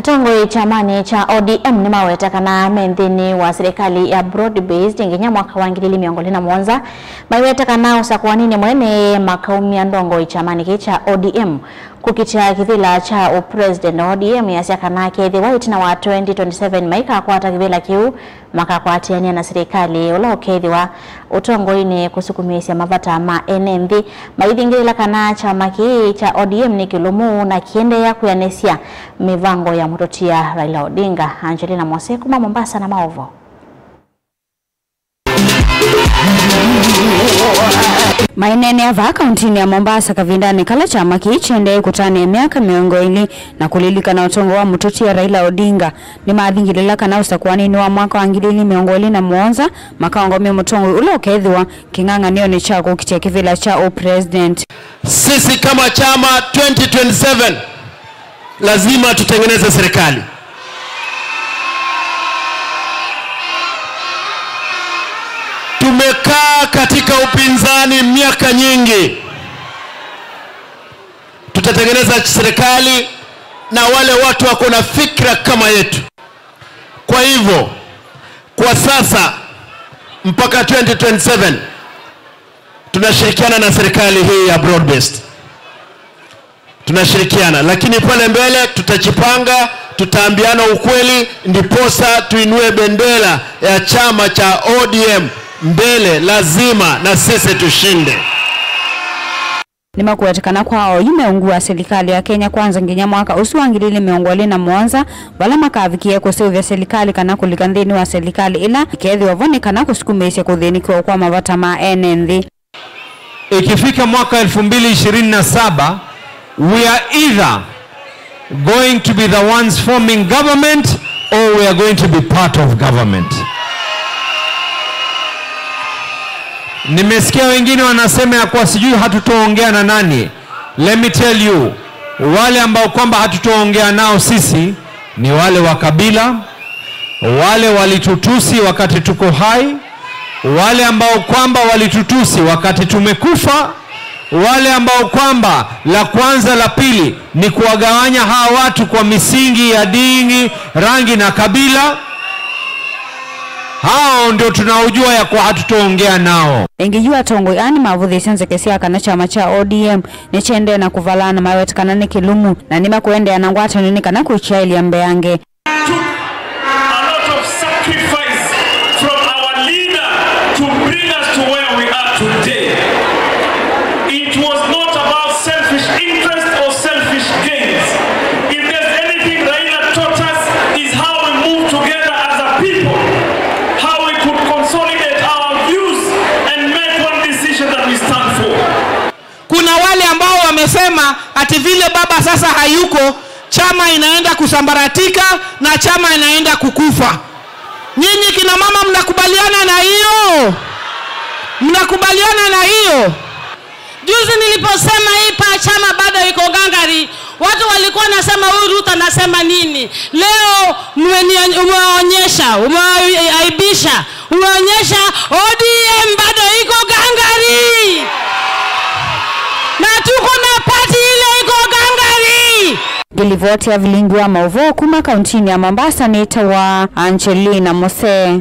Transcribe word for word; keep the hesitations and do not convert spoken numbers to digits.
Atongoi kyamanĩ kya O D M nĩmaweta kana me nthĩnĩ wa silikalĩ ya broad based nginya mwaka wa ngili ili mĩongo ĩlĩ na mũonza, maiweta kana ũsakũaninĩ mũnene makaumya ndongoi kyamanĩ kĩĩ kya O D M kũkitĩa kĩvĩla kya ũpresident. O D M yasya kana kethĩwa ĩtina wa twenty twenty-seven maikakwata kĩvĩla kĩu, makakwatĩanĩa na silikalĩ ũla ũkethĩwa ũtongoinĩ kũsukumĩĩsya mavata ma ene nthĩ, maithingĩlĩla kana kyama kĩĩ kya O D M nĩ kĩlũmu na kĩendeea kwĩanĩsya mĩvango ya mũtũtia Raila Odinga. Angelina Mose kuma Mombasa na maũvoo. Maineenea vaa kauntinĩ ya Mombasa kavindanĩ kala kyama kĩĩ kĩendee kũtanĩa myaka mĩongo ĩlĩ na kũlilikana ũtongoi wa mũtũtia Raila Odinga, nĩmathingĩlĩla kana ũsakũaninĩ wa mwaka wa ngili ili mĩongo ĩlĩ na mũonza makaũngamya mũtongoi ũla ũkethĩwa kĩng'ang'anĩonĩ kya kũkitĩa kĩvĩla kya ũpresident. Sisi kama chama, twenty twenty-seven lazima tutengeneze serikali. Tumekaa katika upinzani miaka nyingi. Tutatengeneza serikali na wale watu wako na fikra kama yetu. Kwa hivyo, kwa sasa, mpaka twenty twenty-seven, tunashirikiana na serikali hii ya broad based. Tunashirikiana, lakini pale mbele tutajipanga, tutaambiana ukweli, ndiposa tuinue bendera ya chama cha O D M mbele, lazima na sisi tushinde. Nĩmakwete kana kwa oyu meũngua silikalĩ ya Kenya Kwanza nginya mwaka ũsu wa ngili ili mĩongo ĩlĩ na mũonza, vala makavikie kũseũvya silikalĩ kana kũlika nthĩnĩ wa silikalĩ ĩla ĩkethĩwa vo nĩ kana kũsukumĩĩsya kũthĩnĩkĩwa kwa mavata ma ene nthĩ. Ikifika mwaka elfu mbili ishirini na saba, we are either going to be the ones forming government or we are going to be part of government. Nimesikia wengine wanasema ya kuwa sijui hatutaongea na nani. Let me tell you, wale ambao kwamba hatutaongea nao sisi ni wale wa kabila, wale walitutusi wakati tuko hai, wale ambao kwamba walitutusi wakati tumekufa, wale ambao kwamba la kwanza, la pili ni kuwagawanya hawa watu kwa misingi ya dini, rangi na kabila. Hao ndio tunaojua ya kuwa hatutaongea nao. Ĩngĩ yu atongoi aa nĩmavũthĩĩsye nzeke sya kana kyama kya O D M nĩkyendee na kũvalaa na maweta kana nĩ kĩlũmu, na nĩmakũendeea na ngwatanĩo nĩ kana kũkyaĩlya mbeange. Took a lot of sacrifice from our leader to bring us to where we are today. It was not about selfish interest or selfish gains. If there's anything Raila taught us, is how we move together as a people, how we could consolidate our views and make one decision that we stand for. Kuna wale ambao wamesema ati vile baba sasa hayuko, chama inaenda kusambaratika na chama inaenda kukufa. Nyinyi kina mama mnakubaliana na hiyo? Mnakubaliana na hiyo? Juzi niliposema hii pa chama bado iko gangari, watu walikuwa wanasema, "Huyu Ruto anasema nini?" Leo umeni-, umewaonyesha, umewaibisha, umeonyesha O D M bado iko gangari. Na tuko na party ile iko gangari. Ngĩlivoti ya vilingi wa maũvoo kuma kauntinĩ ya Mombasa nĩtawa Angelina Mose.